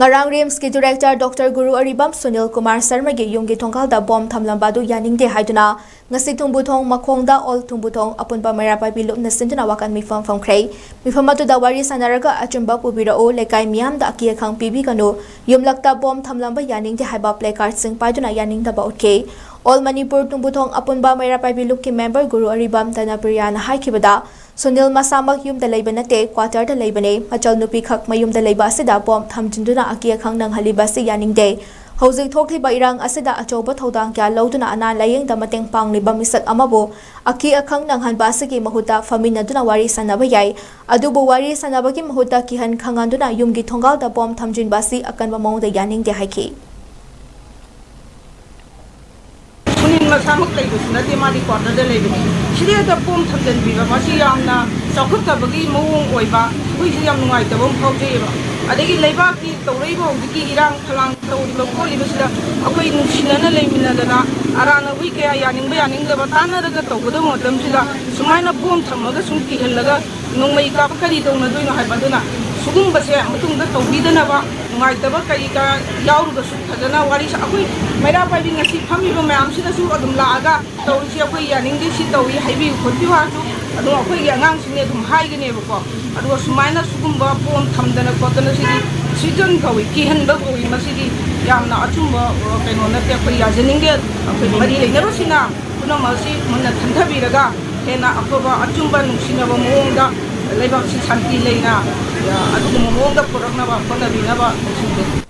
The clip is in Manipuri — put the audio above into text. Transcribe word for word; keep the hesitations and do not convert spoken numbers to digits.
ꯉꯔꯥꯡ ꯔꯤꯝꯁꯀꯤ ꯗꯤꯔꯦꯛꯇꯔ ꯗꯣꯛꯇꯔ ꯒꯨꯔꯨ ꯑꯔꯤꯕꯝ ꯁꯨꯅꯤꯜ ꯀꯨꯃꯥꯔ ꯁꯔꯃꯒꯤ ꯌꯨꯝꯒꯤ ꯊꯣꯡꯒꯥꯜꯗ ꯕꯣꯝ ꯊꯝꯂꯝꯕ ꯑꯗꯨ ꯌꯥꯅꯤꯡꯗꯦ ꯍꯥꯏꯗꯨꯅ ꯉꯁꯤ ꯊꯨꯝꯕꯨꯊꯣꯡ ꯃꯈꯣꯡꯗ ꯑꯣꯜ ꯊꯨꯝꯕꯨꯊꯣꯡ ꯑꯄꯨꯟꯕ ꯃꯩꯔꯥ ꯄꯥꯏꯕꯤ ꯂꯨꯞꯅ ꯁꯤꯟꯗꯨꯅ ꯋꯥꯀꯠ ꯃꯤꯐꯝ ꯐꯝꯈ꯭ꯔꯦ꯫ ꯃꯤꯐꯝ ꯑꯗꯨꯗ ꯋꯥꯔꯤ ꯁꯥꯟꯅꯔꯒ ꯑꯆꯨꯝꯕ ꯄꯨꯕꯤꯔꯛꯎ, ꯂꯩꯀꯥꯏ ꯃꯤꯌꯥꯝꯗ ꯑꯀꯤ ꯑꯈꯪ ꯄꯤꯕꯤꯒꯅꯨ, ꯌꯨꯝꯂꯛꯇ ꯕꯣꯝ ꯊꯝꯂꯝꯕ ꯌꯥꯅꯤꯡꯗꯦ ꯍꯥꯏꯕ placardꯁꯤꯡ ꯄꯥꯏꯗꯨꯅ ꯌꯥꯅꯤꯡꯗꯕ ꯎꯠꯈꯤ꯫ ꯑꯣꯜ ꯃꯅꯤꯄꯨꯔ ꯊꯨꯝꯕꯨꯊꯣꯡ ꯑꯄꯨꯟꯕ ꯃꯩꯔꯥ ꯄꯥꯏꯕꯤ ꯂꯨꯞꯀꯤ ꯃꯦꯝꯕꯔ ꯒꯨꯔꯨ ꯑꯔꯤꯕꯝ ꯗꯅꯄ꯭ꯔꯤꯌꯥꯅ ꯍꯥꯏꯈꯤꯕꯗ, ꯁꯨꯅꯤꯜ ꯃꯁꯥꯃꯛ ꯌꯨꯝꯗ ꯂꯩꯕ ꯅꯠꯇꯦ, ꯀ꯭ꯋꯥꯇꯔꯗ ꯂꯩꯕꯅꯦ꯫ ꯃꯆꯜ ꯅꯨꯄꯤꯈꯛ ꯃꯌꯨꯝꯗ ꯂꯩꯕ ꯑꯁꯤꯗ ꯕꯣꯝ ꯊꯝꯖꯤꯟꯗꯨꯅ ꯑꯀꯤ ꯑꯈꯪ ꯅꯪꯍꯜꯂꯤꯕ ꯑꯁꯤ ꯌꯥꯅꯤꯡꯗꯦ꯫ ꯍꯧꯖꯤꯛ ꯊꯣꯛꯂꯤꯕ ꯏꯔꯥꯡ ꯑꯁꯤꯗ ꯑꯆꯧꯕ ꯊꯧꯗꯥꯡ ꯀꯌꯥ ꯂꯧꯗꯨꯅ ꯑꯅꯥ ꯂꯥꯌꯦꯡꯗ ꯃꯇꯦꯡ ꯄꯥꯡꯂꯤꯕ ꯃꯤꯁꯛ ꯑꯃꯕꯨ ꯑꯀꯤ ꯑꯈꯪ ꯅꯪꯍꯟꯕ ꯑꯁꯤꯒꯤ ꯃꯍꯨꯠꯇ ꯐꯝꯃꯤꯟꯅꯗꯨꯅ ꯋꯥꯔꯤ ꯁꯥꯟꯅꯕ ꯌꯥꯏ꯫ ꯑꯗꯨꯕꯨ ꯋꯥꯔꯤ ꯁꯥꯟꯅꯕꯒꯤ ꯃꯍꯨꯠꯇ ꯀꯤꯍꯟ ꯈꯪꯍꯟꯗꯨꯅ ꯌꯨꯝꯒꯤ ꯊꯣꯡꯒꯥꯜꯗ ꯕꯣꯝ ꯊꯝꯖꯤꯟꯕ ꯑꯁꯤ ꯑꯀꯟꯕ ꯃꯑꯣꯡꯗ ꯌꯥꯅꯤꯡꯗꯦ ꯍꯥꯏꯈꯤ꯫ ꯁꯨꯅꯤꯜ ꯃꯁꯥꯃꯛ ꯂꯩꯕꯁꯨ ꯅꯠꯇꯦ, ꯃꯥꯗꯤ ꯀ꯭ꯋꯥꯇꯔꯗ ꯂꯩꯕꯅꯤ꯫ ꯁꯤꯗꯩꯗ ꯕꯣꯝ ꯊꯝꯖꯤꯟꯕꯤꯕ, ꯃꯁꯤ ꯌꯥꯝꯅ ꯆꯥꯎꯈꯠꯇꯕꯒꯤ ꯃꯑꯣꯡ ꯑꯣꯏꯕ, ꯑꯩꯈꯣꯏꯁꯨ ꯌꯥꯝ ꯅꯨꯡꯉꯥꯏꯇꯕ ꯑꯃ ꯐꯥꯎꯖꯩꯑꯕ꯫ ꯑꯗꯒꯤ ꯂꯩꯕꯥꯛꯀꯤ ꯇꯧꯔꯛꯏꯕ ꯍꯧꯖꯤꯛꯀꯤ ꯏꯔꯥꯡ ꯐꯂꯥꯡ ꯇꯧꯔꯤꯕ ꯈꯣꯠꯂꯤꯕꯁꯤꯗ ꯑꯩꯈꯣꯏ ꯅꯨꯡꯁꯤꯅꯅ ꯂꯩꯃꯤꯟꯅꯗꯅ ꯑꯔꯥꯟ ꯑꯍꯨꯏ ꯀꯌꯥ ꯌꯥꯅꯤꯡꯕ ꯌꯥꯅꯤꯡꯗꯕ ꯇꯥꯟꯅꯔꯒ ꯇꯧꯒꯗꯕ ꯃꯇꯝꯁꯤꯗ ꯁꯨꯃꯥꯏꯅ ꯕꯣꯝ ꯊꯝꯃꯒ ꯁꯨꯝ ꯀꯤꯍꯜꯂꯒ ꯅꯣꯡꯃꯩ ꯀꯥꯞꯄ ꯀꯔꯤ ꯇꯧꯅꯗꯣꯏꯅꯣ ꯍꯥꯏꯕ꯫ ꯑꯗꯨꯅ ꯁꯤꯒꯨꯝꯕꯁꯦ ꯃꯇꯨꯡꯗ ꯇꯧꯕꯤꯗꯅꯕ, ꯅꯨꯡꯉꯥꯏꯇꯕ ꯀꯔꯤ ꯀꯔꯥ ꯌꯥꯎꯔꯒꯁꯨ ꯐꯖꯅ ꯋꯥꯔꯤ ꯁꯥ-, ꯑꯩꯈꯣꯏ ꯃꯩꯔꯥ ꯄꯥꯏꯕꯤ ꯉꯁꯤ ꯐꯝꯃꯤꯕ ꯃꯌꯥꯝꯁꯤꯗꯁꯨ ꯑꯗꯨꯝ ꯂꯥꯛꯑꯒ ꯇꯧꯔꯤꯁꯤ ꯑꯩꯈꯣꯏ ꯌꯥꯅꯤꯡꯗꯦ, ꯁꯤ ꯇꯧꯏ ꯍꯥꯏꯕꯤꯌꯨ ꯈꯣꯠꯄꯤꯌꯨ ꯍꯥꯏꯔꯁꯨ ꯑꯗꯨꯝ ꯑꯩꯈꯣꯏꯒꯤ ꯑꯉꯥꯡꯁꯤꯡꯅ ꯑꯗꯨꯝ ꯍꯥꯏꯒꯅꯦꯕꯀꯣ꯫ ꯑꯗꯨꯒ ꯁꯨꯃꯥꯏꯅ ꯁꯤꯒꯨꯝꯕ ꯕꯣꯝ ꯊꯝꯗꯅ ꯈꯣꯠꯇꯅ ꯁꯤꯗꯤ treason ꯀꯧꯏ, ꯀꯤꯍꯟꯕ ꯀꯧꯏ꯫ ꯃꯁꯤꯗꯤ ꯌꯥꯝꯅ ꯑꯆꯨꯝꯕ, ꯑ, ꯀꯩꯅꯣ ꯅꯠꯇꯦ꯫ ꯑꯩꯈꯣꯏ ꯌꯥꯖꯅꯤꯡꯗꯦ꯫ ꯑꯩꯈꯣꯏ ꯃꯔꯤ ꯂꯩꯅꯕꯁꯤꯡꯅ ꯄꯨꯝꯅꯃꯛ ꯑꯁꯤ ꯃꯨꯟꯅ ꯈꯟꯊꯕꯤꯔꯒ ꯍꯦꯟꯅ ꯑꯐꯕ ꯑꯆꯨꯝꯕ ꯅꯨꯡꯁꯤꯅꯕ ꯃꯑꯣꯡꯗ ꯂꯩꯕꯥꯛꯁꯤ ꯁꯥꯟꯇꯤ ꯂꯩꯅ, ꯑ, ꯑꯗꯨꯒꯨꯝꯕ ꯃꯑꯣꯡꯗ ꯄꯨꯔꯛꯅꯕ ꯍꯣꯠꯅꯕꯤꯅꯕ ꯅꯤꯡꯁꯤꯡꯖꯔꯤ꯫